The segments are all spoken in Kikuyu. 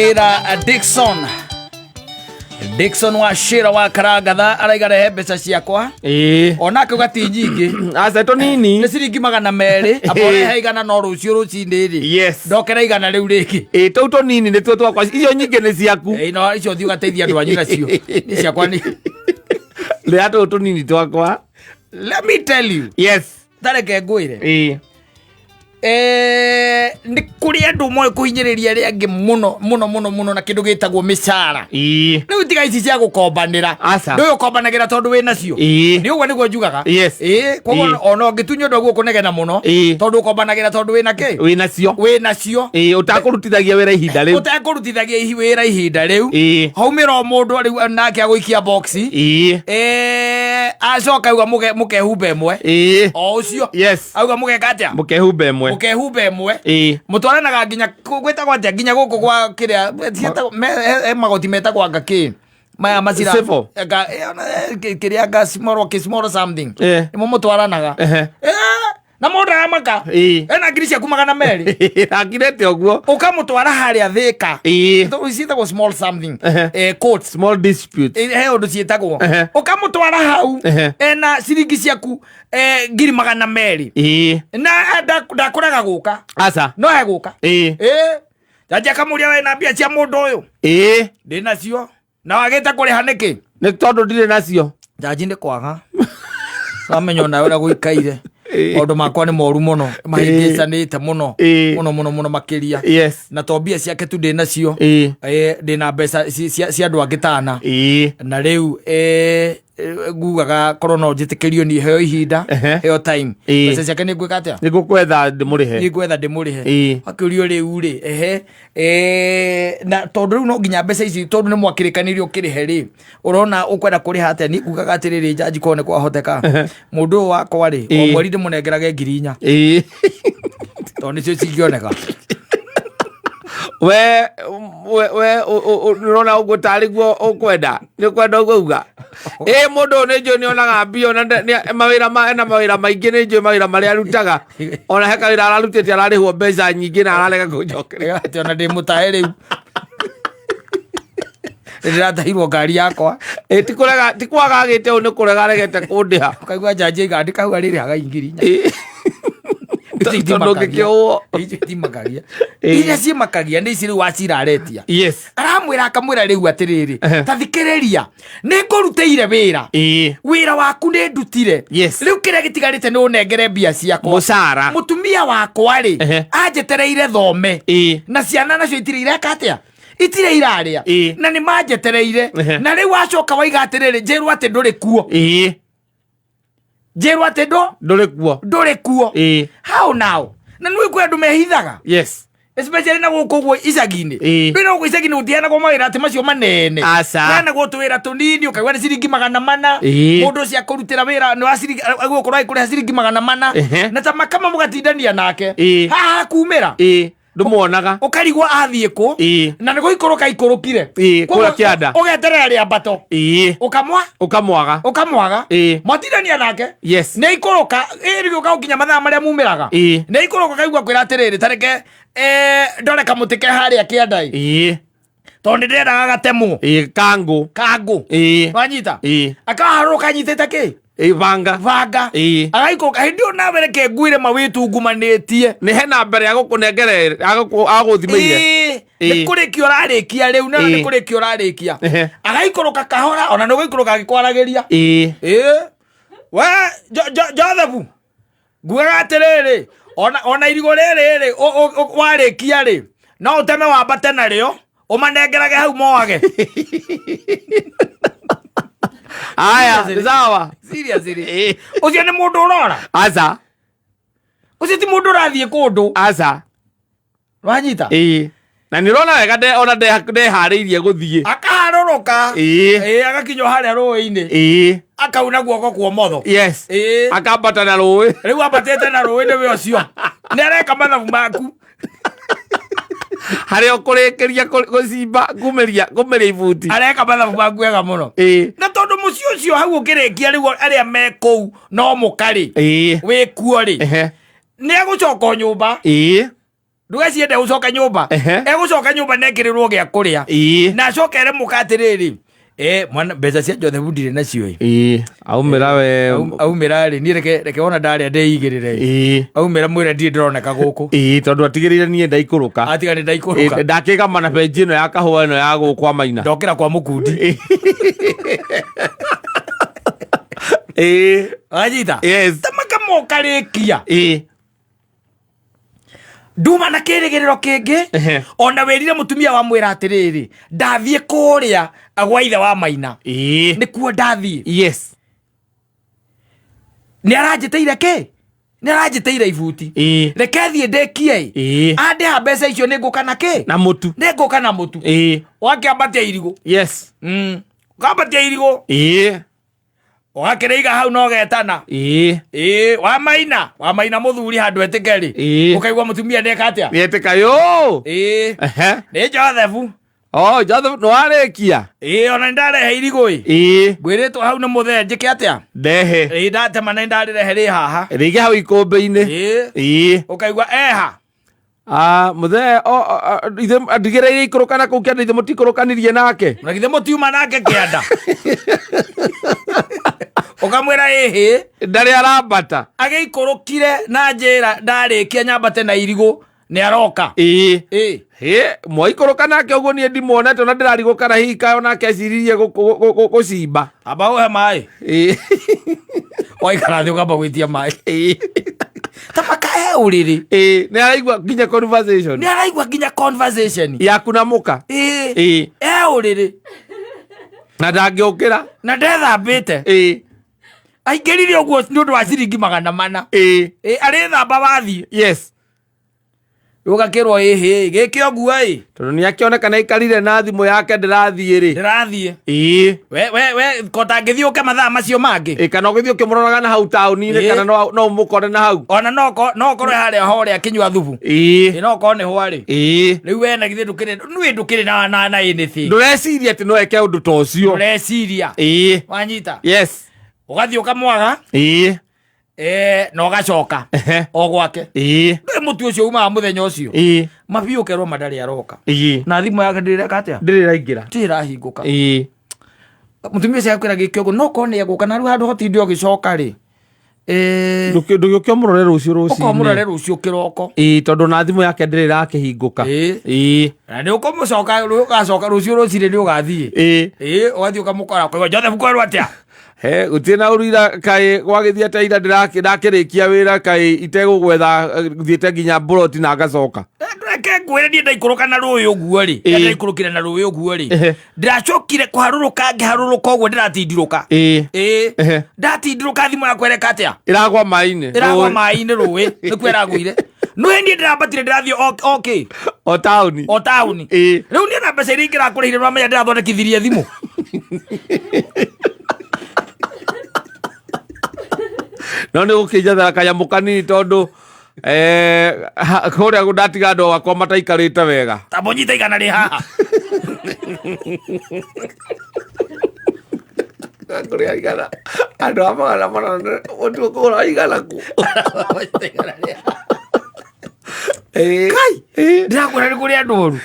Ira Dixon Dixon wa Shira wa Karangatha araiga rehe mbeca ciakwa. Ĩĩ. Onake uga ti nyingĩ. Aca, tũnini. Nĩ ciringi 200, amba ũrehe 100, no rũciũ rũcinĩ rĩ, ndokera 100 rĩu rĩngĩ. Ĩĩ, tũu tũnini nĩtuo twakwa, icio nyingĩ nĩ ciaku. Ĩĩ, no icio thiĩ ũgateithia andũ anyu nacio, nĩ ciakwa nĩ Rĩa tũu tũnini twakwa. Let me tell you. Tareke ngwĩre. Nĩ kũrĩ andũ moĩ kũhinyĩrĩria arĩa angĩ mũno mũno mũno mũno na kĩndũ gĩtagwo mĩcara. Rĩu tiga ici cia gũkombanĩra. Aca. Ndũĩ ũkombanagĩra tondũ wĩ nacio. Nĩ ũguo nĩguo njugaga. Koguo ona ũngĩtunywo ũndũ ũguo ũkũnegena mũno. Tondũ ũkombanagĩra tondũ wĩ na kĩ? Wĩ nacio. Wĩ nacio. Ũtakũrutithagia wĩra ihinda rĩu. Ũtekũrutithagia wĩra ihinda rĩu. Haumĩra o mũndũ rĩu nake agũikia box. Acoka auga mũkehumba ĩmwe. O ũcio. Auga mũgeka atĩa? Mũkehumba ĩmwe. Mũkehumba ĩmwe. Mũtwaranaga nginya gwĩtagwo atĩa, nginya gũkũ gwa kĩrĩa ciĩtagwo he magoti metagwo anga kĩ maya macira. Civil. Anga, ona, kĩrĩa anga small, kĩ small something. Nĩmo mũtwaranaga. Na mũndũ aramaka. Ena ngiri ciaku 200. Akirete ũguo. Ũkamũtwara harĩa Thĩka. Ciĩtagwo small something. Court. Small dispute. He ũndũ ciĩtagwo. Ũkamũtwara hau. Ena ciringi ciaku 200,000. Na ndakũrega gũka. Aca. No he gũka. Jaji akamũria, we na mbia cia mũndũ ũyũ? Ndĩ nacio. Na wagĩte kũrĩha nĩkĩ? Nĩ tondũ ndirĩ nacio. Jaji, nĩ kwaga wamenya onawe ũrĩa gũikaire. Maũndũ makwa nĩ moru mũno, mahĩngĩcanĩte mũno. Mũno mũno mũno makĩria. Na to mbia ciake tu ndĩ nacio. Ndĩ na mbeca cia andũ angĩ tana. Na rĩu ngugaga korwo no njĩtĩkĩrio niĩ heo ihinda, heo time. Mbeca ciake nĩ ngwĩka atĩa? Nĩ ngũkwetha ndĩmũrĩhe. Nĩ ngwetha ndĩmũrĩhe. Akĩũrio rĩu rĩ, ehe, na tondũ rĩu no nginya mbeca ici, tondũ nĩ mwakĩrĩkanĩire ũkĩrĩhe rĩ, ũrona ũkwenda kũrĩha atĩa? Niĩ ngugaga atĩrĩrĩ, njanji, korwo nĩ kwahoteka, mũndũ ũyũ wakwa rĩ, o mweri ndĩmũnengerage 4,000, tondũ nĩcio cingĩoneka. We ũrona ũguo tarĩ guo ũkwenda, nĩ ũkwenda ũguo uga ĩ mũndũ ũyũ nĩ njũĩ nĩ onaga mbia, ona mawĩra ena mawĩra maingĩ, nĩ njũĩ mawĩra marĩa arutaga, ona he kawĩra ararutĩte ararĩhwo mbeca nyingĩ na ararega kũnjokeria. Atĩ ona ndĩ mũtahe rĩu, nĩ ndĩratahirwo ngari yakwa. Ĩ, ti kũrega, ti kwaga agĩte ũũ, nĩ kũrega aregete kũndĩha. Ũkaigua njanji aiga andĩka hau arĩrĩhaga 4,000. Tondũ ũngĩkĩũwo. Icio itimakagia. Iria ciĩmakagia nĩ ici rĩu wacira aretia. Aramwĩra, akamwĩra rĩu atĩrĩrĩ, ta thikĩrĩria, nĩ ngũrutĩire wĩra. Wĩra waku nĩ ndutire. Rĩu kĩrĩa gĩtigarĩte nĩ ũnengere mbia ciakwa. Mũcara. Mũtumia wakwa rĩ, anjetereire thome. Na ciana nacio itirĩ ireka atĩa, itirĩ irarĩa. Na nĩ manjetereire. Na rĩu wacoka waiga atĩrĩrĩ, njĩrwo atĩ ndũrĩ kuo. Njĩrwo atĩ ndũrĩ kuo. Ndũrĩ kuo. How now? Na nĩ kwĩ andũ mehithaga. Especially na gũkũ ũguo icagi-inĩ. Ndũĩ na gũkũ icagi-inĩ gũtiheanagwo mawĩra atĩ macio manene. Aca. Heanagwo tũwĩra tũnini, ũkaigua nĩ ciringi 400. Mũndũ ũcio akũrutĩra wĩra nĩ wa ciringi, agũkorwo agĩkũrĩha ciringi 400. Na ta makama mũgatindania nake. Haha kumĩra. Ndũmuonaga. Ũkarigwo athiĩ kũ. Na nĩ gũikũrũka ikũrũkire. Kũrĩa kĩanda. Ũgeterera rĩambato. Ũkamwa. Ũkamwaga. Ũkamwaga. Mwatindania nake. Nĩ ikũrũka ĩrĩ gũka gũkinya mathaa marĩa mumĩraga. Nĩ ikũrũka, kaigua kwĩra atĩrĩrĩ, tareke ndore kamũtĩ ke harĩa kĩanda ĩ. Tondũ nĩ ndĩrendaga gatemwo. Kangũ. Kangũ. Wanyita. Akaharũrũka anyitĩte kĩ? Banga. Banga. Agaikũrũka hĩndĩ ĩyo nawe reke nguire mawĩtungumanĩtie. Nĩ hena mbere ya gũkũnengere agũthimĩire. Nĩ kũrĩkia ũrarĩkia rĩu, nĩ kũrĩkia ũrarĩkia. Agaikũrũka kahora, ona nĩ gũikũrũka agĩkwaragĩria. We Joseph, ngugaga atĩrĩrĩ, ona irigũ rĩrĩ rĩ, warĩkia rĩ, no ũteme wambate narĩo ũmanengerage hau moage. Aya, nĩ sawa. Seriously. Ũcio nĩ mũndũ ũrora? Aca. Ũcio ti mũndũ ũrathiĩ kũndũ. Aca. Wanyita. Na nĩ ũrona wega ona ndeharĩirie gũthiĩ. Akaharũrũka. Agakinywo harĩa rũĩ-inĩ. Akauna guoko kwa ũmotho. Akambata na rũĩ. Rĩu ambatĩte na rũĩ nĩwe ũcio nĩ areka mathabu maku. Harĩa ũkũrĩkĩria gũcimba kumĩria ibuti. Areka mathabu maku wega mũno. Na tondũ mũciĩ ũcio hau ũkĩrĩkia rĩu arĩa me kũu no mũkarĩ, wĩ kuo rĩ, nĩ egũcoka o nyũmba. Ndũgecirie ndegũcoka nyũmba. Egũcoka nyũmba na ekĩrĩrwo gĩa kũrĩa. Na acokere mũka atĩrĩrĩ, mwana, mbeca cia Joseph ndirĩ nacio ĩ. Aumĩra we. Aumĩra rĩ, niĩ reke wona ndarĩa ndĩigĩrĩre. Aumĩra mwĩre ndirĩ ndĩroneka gũkũ. Tondũ atigĩrĩire niĩ ndaikũrũka. Atiga nĩ ndaikũrũka. Ndakĩgama na benji ĩno ya kahũa ĩno ya gũkũ kwa Maina. Ndokĩra kwa mũkundi. Wanyita? Yes. Tamaka mokarĩkia. Nduma na kĩrĩgĩrĩro kĩngĩ. Ona wĩrire mũtumia wa mwĩra atĩrĩrĩ, ndathiĩ kũrĩa gwa ithe wa Maina. Nĩkuo ndathiĩ. Yes. Nĩ aranjĩtĩire kĩ? Nĩ aranjĩtĩire ibuti. Reke thiĩ ndĩkie. Andĩha mbeca icio nĩ ngũka na kĩ? Na mũtu. Nĩ ngũka na mũtu. Wakĩambatia irigũ. Yes. Ũkambatia irigũ. Ũgakĩrĩiga hau no getana. Wa Maina, wa Maina mũthuri handũ etĩke rĩ. Ũkaigua mũtumia nĩeka atĩa? Nĩetĩka yo. Nĩ Joseph. Oh, Joseph nĩ warĩkia? Ona nĩ ndarehe irigũ ĩ. Ngwĩrĩtwo hau nĩ mũthee njĩke atĩa? Ndehe. Ndatema na nĩ ndarĩrehe rĩ haha. Rĩngĩ hau ikũmbĩ-inĩ. Ũkaigua eha. Mũthee, ithe ndigĩrĩire ikũrũka na kũu kĩanda, ithe mũtikũrũkanirie nake. Na githĩ mũtiuma nake kĩanda? Ũkamwĩra ĩhĩ. Ndarĩ arambata. Agĩikũrũkire na njĩra ndarĩkia nyambate na irigũ nĩ aroka. Hĩ, mwaikũrũka nake ũguo niĩ ndimuonete ona ndĩrarigwo kana hihi kaĩ onake eciririe gũcimba. Amba ũhe maĩ. Waikara thĩ ũkamba gwĩtia maĩ. Ta makahe ũrĩrĩ. Nĩ araigua nginya conversation. Nĩ araigua nginya conversation. Yaku na mũka. E ũrĩrĩ. Na ndangĩũkĩra. Na ndethambĩte. Aingĩrire ũguo nĩ ũndũ wa ciringi 400. Arĩthamba wathiĩ. Yes. Ũgakĩrwo ĩhĩ, gĩkĩ ũguo ĩ. Tondũ nĩ akĩoneka nĩ aikarire na thimũ yake ndĩrathiĩ rĩ. Ndĩrathiĩ. We, we, ko tangĩthiĩ ũke mathaa macio mangĩ. Kana ũgĩthiĩ ũkĩmũroraga na hau taũni-inĩ, kana no ũmũkore na hau. Ona no ũkorwo harĩa horĩa akĩnyua thubu. No ũkorwo nĩ hwarĩ. Rĩu we na githĩ ndũkĩrĩ, nĩ ndũkĩrĩ na anything. Ndũreciria atĩ no eke ũndũ ta ũcio. Ndũreciria. Wanyita? Yes. Ũgathiĩ ũkamwaga. Na ũgacoka. O gwake. Ndũĩ mũtu ũcio umaga mũthenya ũcio. Mabiũ ũkerwo ma ndarĩ aroka. Na thimũ yake ndĩreka atĩa? Ndĩrĩ ĩraingĩra. Ndĩrĩ ĩrahingũka. Mũtumia ũcio akwĩra gĩkĩ ũguo, no korwo nĩ egũka, na rĩu handũ hotinde ũgĩcoka rĩ. Ndũgĩũke ũmũrore rũciũ rũcinĩ. Ũka ũmũrore rũciũ kĩroko. Tondũ na thimũ yake ndĩrĩ ĩrakĩhingũka. Na nĩ ũkũmũcoka, ũgacoka rũciũ rũcinĩ nĩ ũgathiĩ. Ũgathiĩ ũkamũkora, ũkaigua Joseph kwerwo atĩa? He, gũtirĩ na ũru ira kaĩ gwagĩthiĩ atĩa ira ndakĩrĩkia wĩra kaĩ itegũgwetha, thiĩte nginya mburoti na ngacoka. Reke ngwĩre niĩ ndaikũrũka na rũĩ ũguo rĩ. Ndaikũrũkire na rũĩ ũguo rĩ. Ndĩracokire kũharũrũka ngĩharũrũka ũguo ndĩratindirũka. Ndatindirũka thimũ yakwa ĩreka atĩa? Ĩragwa maĩ-inĩ. Ĩragwa maĩ-inĩ rũĩ, nĩkuo ĩragũire. No niĩ ndĩrambatire ndĩrathiĩ o kĩ? O taũni. O taũni. Rĩu niĩ na mbeca iria ingĩrakũrĩhire nĩwamenya ndĩrathondekithirie thimũ. No nĩ gũkĩnjathara kanyamũ kanini tondũ, kũrĩa ndatiga andũ akwa mataikarĩte wega. Ta mũnyite igana rĩ haha. Kũrĩa igana. Andũ a 400, mũtu ũkũgũra igana kũ? Kai, ndĩrakwĩra nĩ kũrĩ andũ oru.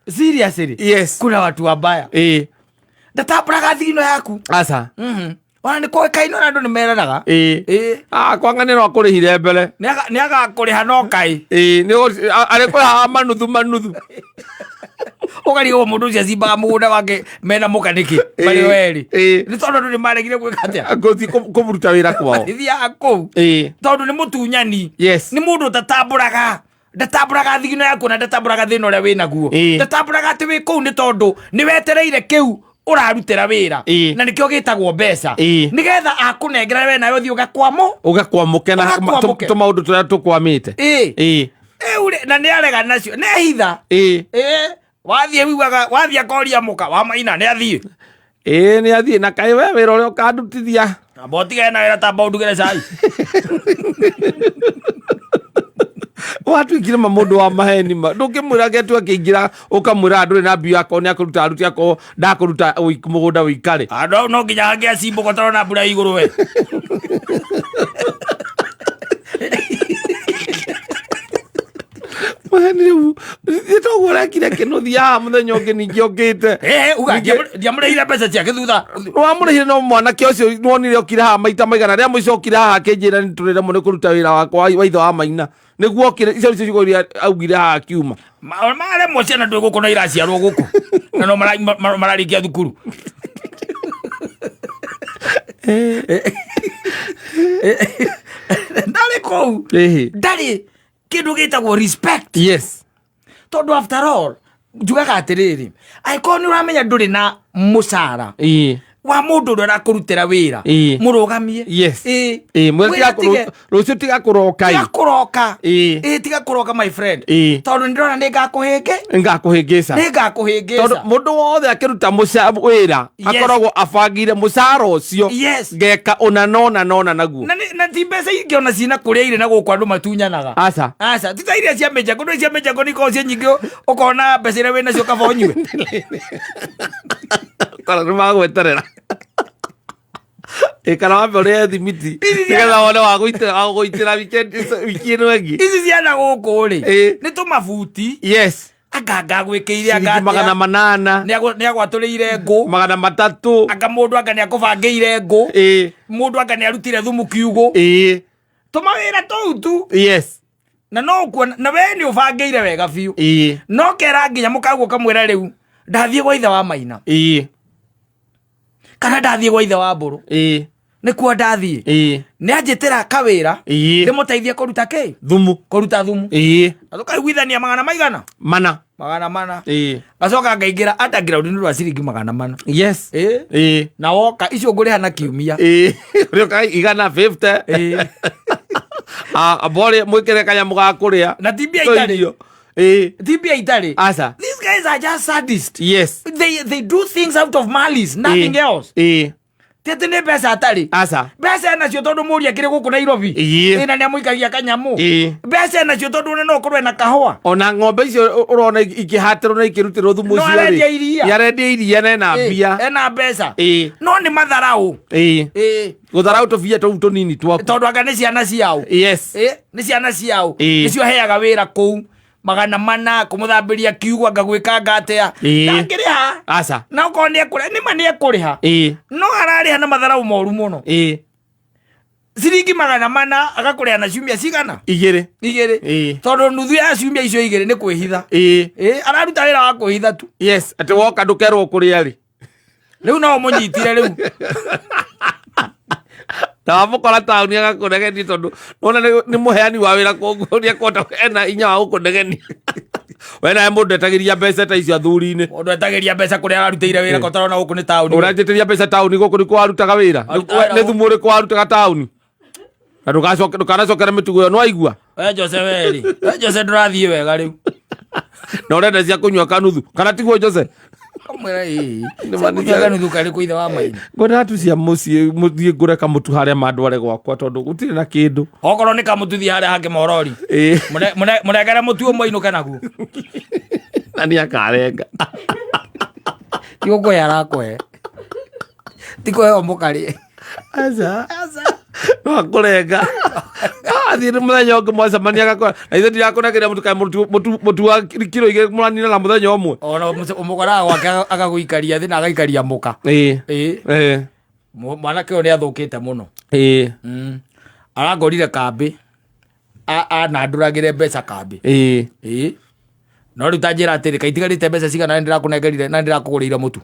Seriously? Yes. Kuna watu wabaya. Ndatambũraga thigino yaku. Aca. Ona nĩ kũĩkaine ona andũ nĩ meranaga. Kwanga nĩ no akũrĩhire mbere. Nĩ agakũrĩha no kaĩ. Nĩ arĩ kũrĩha manuthu manuthu. Ũkarigwo mũndũ ũcio acimbaga mũgũnda wake mena mũka nĩkĩ? Marĩ o erĩ. Nĩ tondũ andũ nĩ maregire gwĩka atĩa? Gũthiĩ kũmũruta wĩra kwao. Matithiaga kũu. Tondũ nĩ mũtunyani. Yes. Nĩ mũndũ ũtatambũraga. Ndatambũraga thigino yaku na ndatambũraga thĩna ũrĩa wĩnaguo. Ndatambũraga atĩ wĩ kũu nĩ tondũ nĩ wetereire kĩu ũrarutĩra wĩra. Na nĩkĩo gĩtagwo mbeca. Nĩgetha akũnengera we nawe ũthiĩ ũgakwamũ. Ũgakwamũke na Ũgakwamũke. tũmaũndũ tũrĩa tũkwamĩte. Rĩu rĩ, na nĩ arega nacio. Nĩ ehitha. Wathiĩ wiguaga, wathiĩ akoria mũka, wa Maina, nĩ athiĩ. Nĩ athiĩ. Na kaĩ we wĩra ũrĩa ũkandutithia. Amba ũtigane na wĩra tamba ũndugĩre cai. Watuĩkire ma mũndũ wa maheni ma. Ndũngĩmwĩra ngetu akĩingĩra ũkamwĩra ndũrĩ na mbia akorwo nĩ akũruta aruti akorwo ndakũruta mũgũnda ũikare. Andũ hau no nginya hangĩ acimbũka ũtarona mbura igũrũ we. Rĩu nĩ toguo ũrekire kĩnũthia haha mũthenya ũngĩ ningĩ ũkĩte. Eh, uga ndiamũrĩhire mbeca ciake thutha. Wamũrĩhire no mwanake ũcio nĩwonire okire haha maita maigana rĩa mũico okire haha akĩnjĩra nĩtũrĩremwo nĩ kũruta wĩra wakwa wa ithe wa maina nĩguo okire icio nĩcio ciugo iria augire haha akiuma. Maremwo ciana ndwĩ gũkũ na iraciarwo gũkũ na no mararĩkia thukuru. Ndarĩ kũu, ndarĩ kĩndũ gĩtagwo respect. Yes. Tondũ after all njugaga atĩrĩrĩ, angĩkorwo nĩ ũramenya ndũrĩ na mũcara wa mũndũ ũrĩa ũrakũrutĩra wĩra, mũrũgamie. Yes. Ĩĩ. Ĩĩ, mwĩre Mwĩre atige. Rũciũ tiga kũroka. Tiga kũroka. Ĩĩ. Ĩĩ, tiga kũroka, my friend. Ĩĩ. Tondũ nĩndĩrona nĩ ngakũhĩngĩ Ngakũhĩngĩca. Nĩ ngakũhĩngĩca. Tondũ mũndũ wothe akĩruta wĩra Yes. akoragwo abangire mũcara ũcio Yes. ngeka ũna nona nona naguo. Na ti mbeca ingĩ ona cina kũrĩa irĩ na gũkũ andũ matunyanaga. Aca. Aca, ti ta iria cia mĩjango. Ndũĩ cia mĩjango nĩ ikoragwo ciĩ nyingĩ, ũkona mbeca iria wĩ nacio kaba ũnyue. Kana nĩ magweterera. Ĩ, kana wambe ũrĩe thimiti nĩgetha wone wa gũitĩra wiki ĩno ĩngĩ. Ici ciana gũkũ rĩ, Ĩ. nĩ tũmabuti. Yes. Anga ngagwĩkĩire Ciringi anga magana atĩa. manana. Nĩ agwatũrĩire ngũ. 300. Anga mũndũ anga nĩ akũbangĩire ngũ. Mũndũ anga nĩ arutire thumu kiugũ. Tũmawĩra tũu tu. Yes. Na no ũkuona na we nĩ ũbangĩire wega biũ. No kera nginya mũkaguo kamwĩra rĩu ndathiĩ gwa ithe wa Maina. Kana ndathiĩ gwa ithe wa Mbũrũ. Nĩkuo ndathiĩ. Nĩ anjĩtĩra kawĩra. Ndĩmũteithie kũruta kĩ? Thumu. Kũruta thumu. Na tũkaiguithania magana maigana? Mana. 400. Ĩĩ. Ngacoka ngaingĩra underground nĩ rwa ciringi 400. Yes. Ĩĩ. Na woka icio ngũrĩha na kiumia. Ĩĩ. Ũrĩoka 150. Ĩĩ. Ah, amba ũrĩe mwĩkĩre kanyamũ ga kũrĩa. Na ti mbia itarĩ. Tũirio. Ĩĩ. Ti mbia itarĩ. Aca. These guys are just sadists. Yes. They do things out of malice, nothing else. Ti atĩ nĩ mbeca atarĩ. Aca. Mbeca enacio tondũ mũria akĩrĩ gũkũ Nairobi. Ĩĩ. Ĩ, na nĩ amũikagia kanyamũ. Ĩĩ. Mbeca enacio tondũ ona no ũkorwo ena kahũa. Ona ng'ombe icio ũrona ikĩhatĩrwo na ikĩrutĩrwo thumu No ũcio rĩ, arendia iria. nĩ arendia iria na ena Ĩ, mbia. Ena mbeca. Ĩĩ. No nĩ matharaũ. Ĩĩ. Ĩ. Gũtharaũ tũbia tũu tũnini twaku. Tondũ anga nĩ ciana ciao. Yes. Ĩ, nĩ ciana ciao. Ĩ. Nĩcio heaga wĩra kũu. 400 kũmũthambĩria kiugo anga gwĩkanga atĩa. Ĩ. Ndangĩrĩha. Aca. Na okorwo nĩ ekũrĩha, nĩ ma nĩ ekũrĩha. Ĩ. No ararĩha na matharaũ moru mũno. Ĩ. Ciringi 400 agakũrĩha na ciumia cigana? Igĩrĩ. Igĩrĩ. Ĩ. Tondũ nuthu ya ciumia icio igĩrĩ nĩ kwĩhitha. Ĩ. Ĩ, araruta wĩra wa kwĩhitha tu. Yes, atĩ woka ndũkerwo kũrĩa rĩ. Rĩu no ũmũnyitire rĩu. Na wamũkora taũni agakũnegenia tondũ nona nĩ mũheani wa wĩra koguo nĩ ekwenda ena hinya wa gũkũnegenia. We nawe mũndũ etagĩria mbeca ta icio athuri-inĩ. Mũndũ etagĩria mbeca kũrĩa ararutĩire wĩra ko tarona gũkũ nĩ taũni. Ũranjĩtĩria mbeca taũni gũkũ nĩkuo warutaga wĩra. Arutaga Nĩ thumu ũrĩkũ warutaga taũni? Na ndũkanacokere mĩtugo ĩyo nĩwaigua? We Jose we rĩ. We Jose ndũrathiĩ wega rĩu. Na ũrenda cia kũnyua kanuthu. Kana tiguo Jose? Kamwĩra ĩĩ. Nĩ ma- Kũnyua kanuthu karĩ kũ ithe wa Maina? Ngwendaga tu cia mũciĩ mũthiĩ ngũre kamũtu harĩa mandware gwakwa tondũ gũtirĩ na kĩndũ. Okorwo nĩ kamũtu thiĩ harĩa hake morori. Ĩĩ. Mũnengere mũtu ũmwe ainũke naguo. Na nĩ akarenga. Ti gũkũhe arakũhe. Ti kũheo mũkarĩe. Aca. No akũrenga. Athiĩ nĩ mũthenya ũngĩ mwacemania agakora. Na ithe ndirakũnengera mũtu kaĩ mũtu wa kiro 2 mũranina na mũthenya ũmwe. Ona ũmũkoraga gwake agagũikaria thĩ na agaikaria mũka. Ĩĩ. Ĩĩ. Ĩĩ. Mwanake ũyũ nĩ athũkĩte mũno. Ĩĩ. Arangorire kambĩ. Anandũragĩre mbeca kambĩ. Ĩĩ. Ĩĩ. No rĩu ta njĩra atĩrĩ, kaĩ itigarĩte mbeca cigana na nĩndĩrakũnengerire na nĩndĩrakũgũrĩire mũtu?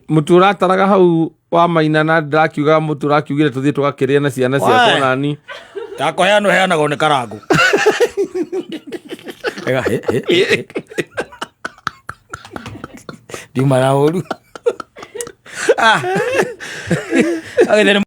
Mũtu ũrataraga hau wa Maina na ndĩrakiuga mũtu ũrakiugire tũthiĩ tũgakĩrĩa na ciana ciakwa Wae. nani. Yakũheanwo heanagwo nĩ karangũ. Ega, he, he, he. Ndiuma na ũru. Ah. Agĩthĩ nĩ